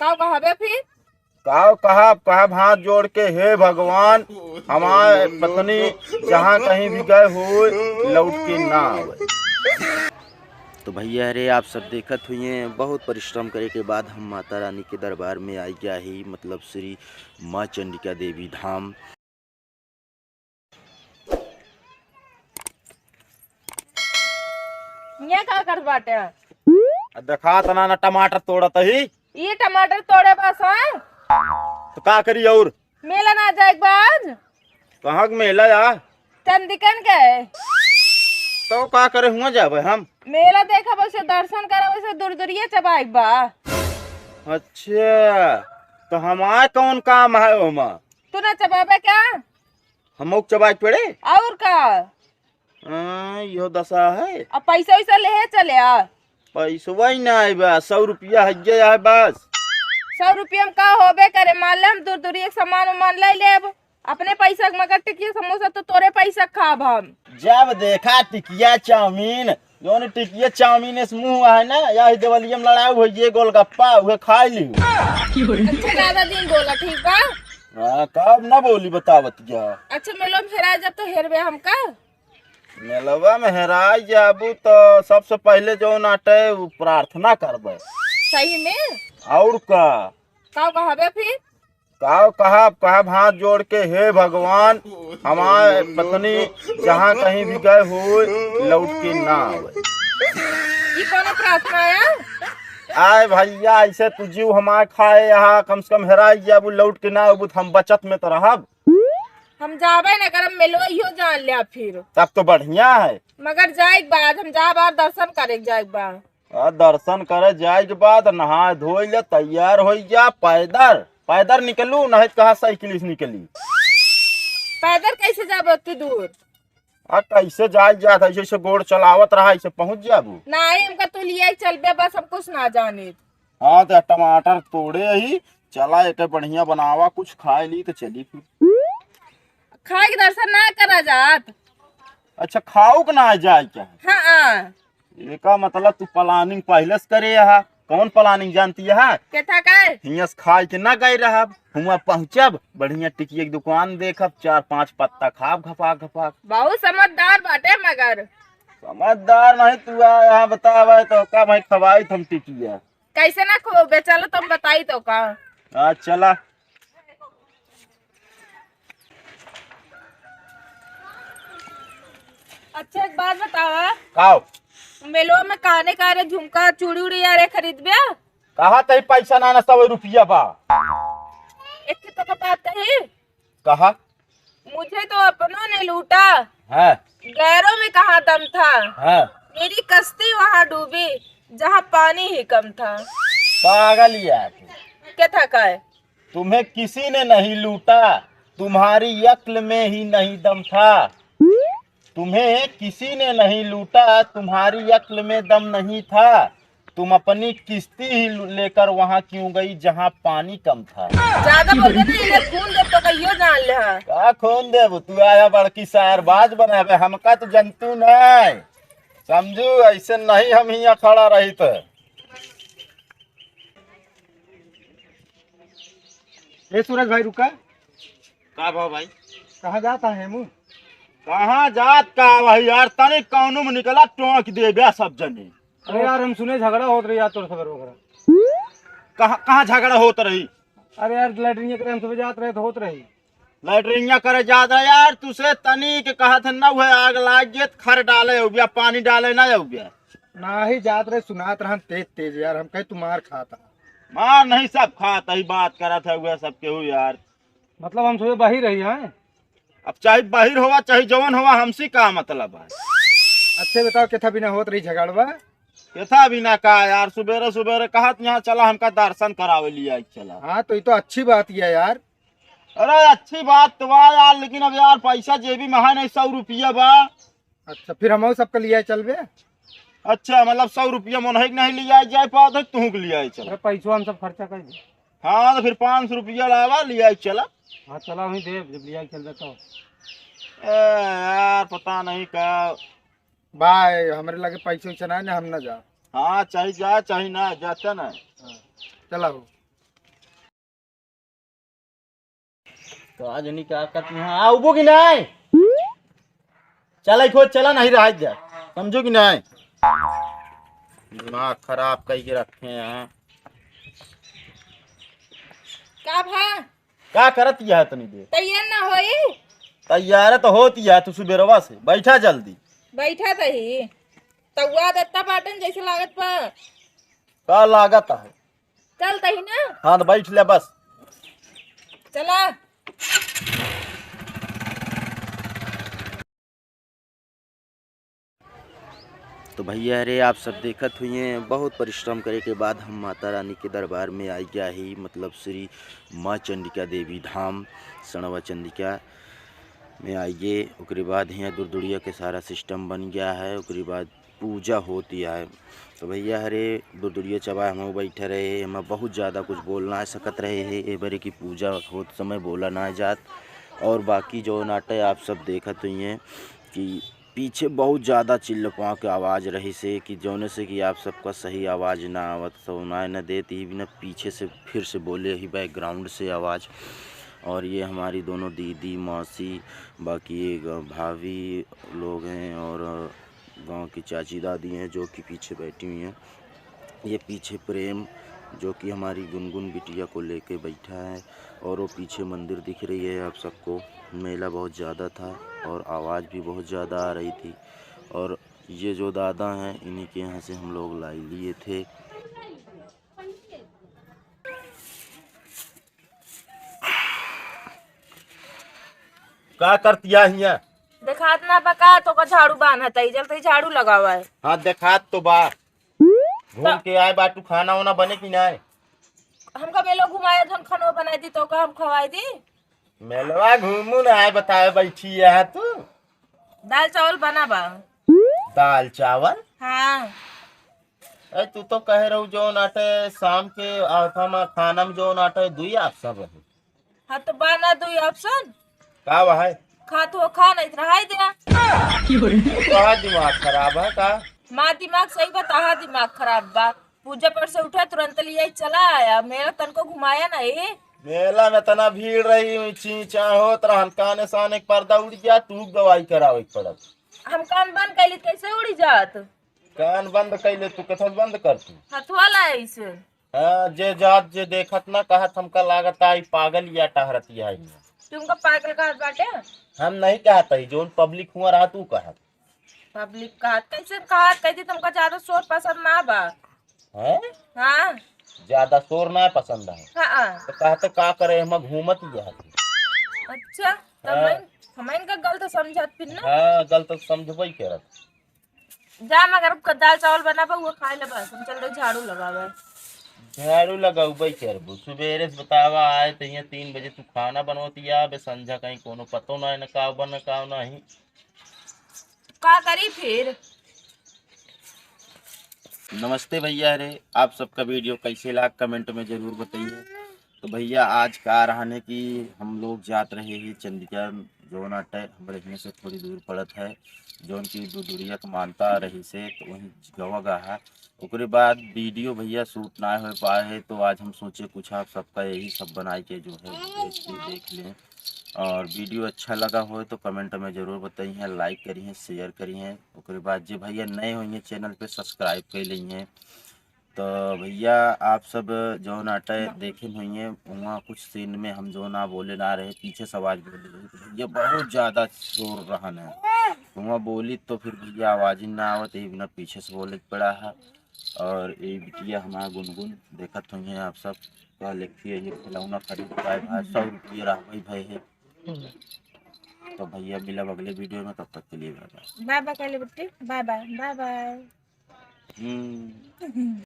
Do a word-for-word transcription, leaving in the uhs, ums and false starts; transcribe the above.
का कहबे फिर? का कहब, कहब हाथ जोड़ के, "हे भगवान, हमार पत्नी जहाँ कहीं भी गए होए, लौट के ना आवे।" तो भैया रे, आप सब देखत हुए, बहुत परिश्रम करे के बाद हम माता रानी के दरबार में आई गया ही, मतलब श्री माँ चंडिका देवी धाम। ये का करत बाटे? आ, देखा तना ना, टमाटर तोड़त ही। ये टमाटर तोड़े बस है? तो का करी और? मेला ना जाए के बा आज? कहाँ के मेला या? चंदिकन के। तो का करे हुआ जाबे हम? मेला देखा, वैसे दर्शन करा, वैसे दूर दूरिये चबाए के बा। अच्छा, तो हमार कौन काम है ओमा? तू ना चबाबे क्या? हमहू के चबाए के पड़े? और का? हाँ, इहो दशा है। अब पैसा वैसा लेहे चले आ। पैसवा ही ना आए बा, सौ रुपया है, है बस। सौ रुपया में का होबे करे? मान ले हम दूर दूरी एक सामान उमान ले लेब, अपने पैसा के, मगर टिकिया समोसा तो तोरे पैसा खाब हम। जब देखा टिकिया चाउमीन, जौन टिकिया चाउमीन से मुँह है ना, यही देवलिया में लड़ाऊ हो, ये गोलगप्पा उहे खा ली। अच्छा, ज्यादा दिन बोला, ठीक बा? हाँ, कब ना बोली बतावत जा। अच्छा, मेलो में हेरा जब तो हेरबे हमका। मेलवा में हेराई जाबू तो सबसे पहले जौन आटे उ प्रार्थना करबे। सही में? और का? का कहबे फिर? का कहब, कहब हाथ जोड़ के, "हे भगवान, हमार पत्नी जहाँ कहीं भी गए होए, लौट के ना आवे।" ई कौनो प्रार्थना है? आए भैया, ऐसे तू जीव हमार खाए, यहाँ कम से कम हेराई जाबू, लौट के ना आबू, तो हम बचत में तो रहब। हम जाबे न करब, मेलवा इहो जान लिया फिर। तब तो बढ़िया है। मगर जाए के बाद हम जाब और दर्शन करे के जाए के बाद। आ, दर्शन करे जाए के बाद नहाए धोए ले तैयार हो जा, पैदल, पैदल निकलू, नहीं तो कहा साइकिल से निकली। पैदल कैसे जाबे उतनी दूर? आ, कैसे जाए जात है, जैसे गोड़ चलावत रहा, ऐसे पहुँच जाबू। नहीं, हमका तू लिए चलबे, बस हम कुछ ना जाने। हाँ, तो टमाटर तोड़े ही, चला एक बढ़िया बनावा, कुछ खाए ली तो चली फिर। खाए के दर्शन ना करा जात। अच्छा, खाऊ के ना जाए क्या? हाँ, हाँ। एका मतलब तू प्लानिंग पहले से करे हा। कौन प्लानिंग जानती है? केथा का? हियाँ से खाए के ना गए रहब, हुआँ पहुँचब, बढ़िया टिकिया की दुकान देखब, चार पाँच पत्ता खाब घपाक घपाक। बहुत समझदार बाटे मगर। समझदार नहीं तू आ, यहाँ बतावे तो का भाई खवाई हम टिकिया। कैसे ना खोबे, चलो तुम बताई तो का। हाँ, चला। अच्छा, एक बात बतावा। काओ? मेलवा में काने काने झुमका, चूड़ी उड़ी यारे खरीदबे? कहा तही पैसा ना, ना सौ रुपया बा। एक तो का बात कही? कहा? मुझे तो अपनों ने लूटा, हाँ। गैरों में कहाँ दम था। हाँ। मेरी कश्ती वहाँ डूबी, जहाँ पानी ही कम था। पागल यार। केथा का है? तुम्हें किसी ने नहीं लूटा, तुम्हारी अक्ल में ही नहीं दम था। तुम्हें किसी ने नहीं लूटा, तुम्हारी अक्ल में दम नहीं था। तुम अपनी किश्ती ही लु-, लेकर वहाँ क्यों गई, जहाँ पानी कम था। ज्यादा बोल दे ना, इन्हें खून दे तो कहियो जान ले, हाँ। का खून देबू? तू आया बड़की शायरबाज बनावे, हमका तो जनतू नहीं। समझू, ऐसे नहीं हम हियाँ खड़ा रही तो। ए सूरज भाई, रुका। का भाव भाई? कहाँ जात है हेमू? कहाँ जात का भाई यार, तनी कौनो में निकला, टोंक देबे सब जने। अरे यार, हम सुने झगड़ा होत रही यार तोर सगर वगैरह। कहाँ, कहाँ झगड़ा होत रही? अरे यार, लैट्रिन करे हम सुबह जात रहे तो होत रही। लैट्रिनिया करे जात रहे यार, तुसे तनी के कहत है ना, वह आग लाग गई, खर डाले हो गया, पानी डाले ना हो गया। नाही जात रहे, सुनात रहन तेज तेज यार, हम कहे तू मार खाता। मार नहीं, सब खाता ही, बात करत है वह सब केहू यार। मतलब हम सुबह बाहिर रही हैं। अब चाहे बाहिर होवा, चाहे जवन होवा, हमसे का मतलब है? अच्छे बताओ, केथा बिना होत रही झगड़वा? केथा बिना का यार, सुबेरे सुबेरे कहत यहाँ चला, हमका दर्शन करावे लिया चला। हाँ, तो ये तो अच्छी बात ही है यार। अरे अच्छी बात तो बा यार, लेकिन अब यार पैसा जेबी में है नहीं, सौ रुपया बा। अच्छा, फिर हमहू सबके लिया चलबे? अच्छा, मतलब सौ रुपया मन है कि नहीं लिया जाए पावत है, तुहू के लिया चला। अरे पैसवा हम सब खर्चा कर दे। हाँ, तो फिर पाँच सौ रुपया लावा, लिया चला। हाँ, चला वहीं देब, जब लिया चल देता हो। ए यार, पता नहीं का। भाई, हमरे लगे पैसे वैसे ना, ना हम ना जा। हाँ, चाहे जा, चाहे ना, जाता ना। हाँ, चला हो। तो आज नहीं क्या करती हैं, आउबो कि नहीं? चला, इको चला, नहीं रहा जा, समझो कि नहीं? दिमाग खराब कई के रखे हैं। का भा? का करत यह तनी देर? तैयार ना होई? तैयार तो होती है, तू सुबेरवा से। बैठा जल्दी। बैठा तही। तउआ देता बाटन जैसे लागत बा। का लागत है? चल तही ना। हाँ, तो बैठ ले बस। चला। तो भैया रे, आप सब देखत हुइए, बहुत परिश्रम करे के बाद हम माता रानी के दरबार में आई गया ही, मतलब श्री माँ चंडिका देवी धाम सणवा चंडिका में आई गए। ओकरे बाद हियाँ दुरदुरिया के सारा सिस्टम बन गया है, ओकरे बाद पूजा होती है। तो भैया हरे, दुरदुरिया चबाए हम बैठे रहे, हम बहुत ज़्यादा कुछ बोल ना सकत रहे हैं ए बरे की पूजा होत समय बोला ना जात। और बाकी जो नाटे आप सब देखत हुइए कि पीछे बहुत ज़्यादा चिल्लपाव के आवाज़ रही से कि जौने से कि आप सबका सही आवाज़ ना आवत, सुनाई न देत, ई बिना पीछे से फिर से बोले ही बैकग्राउंड से आवाज़। और ये हमारी दोनों दीदी, मौसी, बाकी एक भाभी लोग हैं और गांव की चाची दादी हैं जो कि पीछे बैठी हुई हैं। ये पीछे प्रेम जो कि हमारी गुनगुन बिटिया को लेके बैठा है और वो पीछे मंदिर दिख रही है आप सबको। मेला बहुत ज़्यादा था और आवाज़ भी बहुत ज़्यादा आ रही थी। और ये जो दादा हैं, इन्हीं के यहाँ से हम लोग लाई लिए थे। का करतिया हियाँ? देखात ना बा का, तोका झाड़ू बान्हत है, जल्दी झाड़ू लगावा है। हाँ, देखात तो बा। घूम त- के आए बाटू, खाना वाना बने कि नाय? हमका मेलो घुमाए, जौन खाना बनाए दी, तोका हम खवाए दी। मेलवा घूमू ना आए, बताए बैठी है तू। दाल चावल बना बा। दाल चावल? हाँ। ए, तू तो कहे रहू जौन आटे शाम के आथा में खाना में जौन आटे दुई option रहे। हाँ, तो बा ना दुई option। का बा है? खा तो खा, नहीं तो रहाई दे। तो दिमाग खराब है का? माँ दिमाग सही बा, तहा दिमाग खराब बा। पूजा पर से उठा, तुरंत लिए चला आया। मेला तनको घुमाया नहीं। मेला में इतना भीड़ रही, चीं चां होत रहन, काने साने के पर्दा उड़ गया, तू गवाही करावे के पड़त। हम कान बंद कैली, कैसे उड़ी जात? कान बंद कैले तू, कथस बंद कर तू। हथवा ला ऐसे। हाँ, जे जात जे देखत ना कहत, हमका लागत आई पागल या टहरत या है। तुमका पागल कहत बाटे? हम नहीं कहत हई, जौन public हुआ रहा तू कहत। Public कहत, कैसे कहत, कहती तुमका ज्यादा शोर पसंद ना बा। हैं? हाँ। ज्यादा शोर ना पसंद है। हाँ। तो कहते का करे, हम घूमत ही है। अच्छा, तो हाँ। हमन, हमन का गलत समझत फिर ना? हाँ, गलत समझबे करत। जा, मगर क-, दाल चावल बना बा, वो खाए ले बस, हम चल रहे झाड़ू लगावे। झाड़ू लगौबे करबू, सुबेरे से बतावा, आए तो यहाँ तीन बजे तू खाना बनवतिया, बे संझा कहीं कोनो पतो ना है, न का बन, न का नहीं। का करी फिर? नमस्ते भैया रे, आप सबका video कैसे लाग, comment में जरूर बताइए। तो भैया, आज का रहन है कि हम लोग जात रहे हैं चंडिका, जौन आटे हमरे हियां से थोड़ी दूर पड़त है, जौन की दुदुरिया के मानता रही से, तो वहीं गवा गा है। ओकरे बाद video भैया shoot ना हो पाए है, तो आज हम सोचे कुछ आप सबका यही सब बनाए के जो है देख, देख लें। और video अच्छा लगा हो तो comment में जरूर बताइए, like करिए, share करिए। ओकरे बाद जे भैया नए होइए channel पे, subscribe कर लीजिए। तो भैया, आप सब जौन आटे देखे होइए, वहाँ कुछ scene में हम जो ना बोले ना रहे, पीछे से आवाज बोले रहे, तो भैया बहुत ज्यादा शोर रहन है, वहाँ बोली तो फिर भैया आवाज ही ना आवत, ये बिना पीछे से बोले के पड़ा है। और ये बिटिया हमारा गुनगुन देखत होइए आप सब, कह लिखिए ये खिलौना खरीद पाए भाई, सौ रुपये रहबे भाई है। तो भैया मिलब अगले video में, तब तक के लिए bye bye। Bye bye कहले बिट्टी, bye bye, bye bye। हम्म।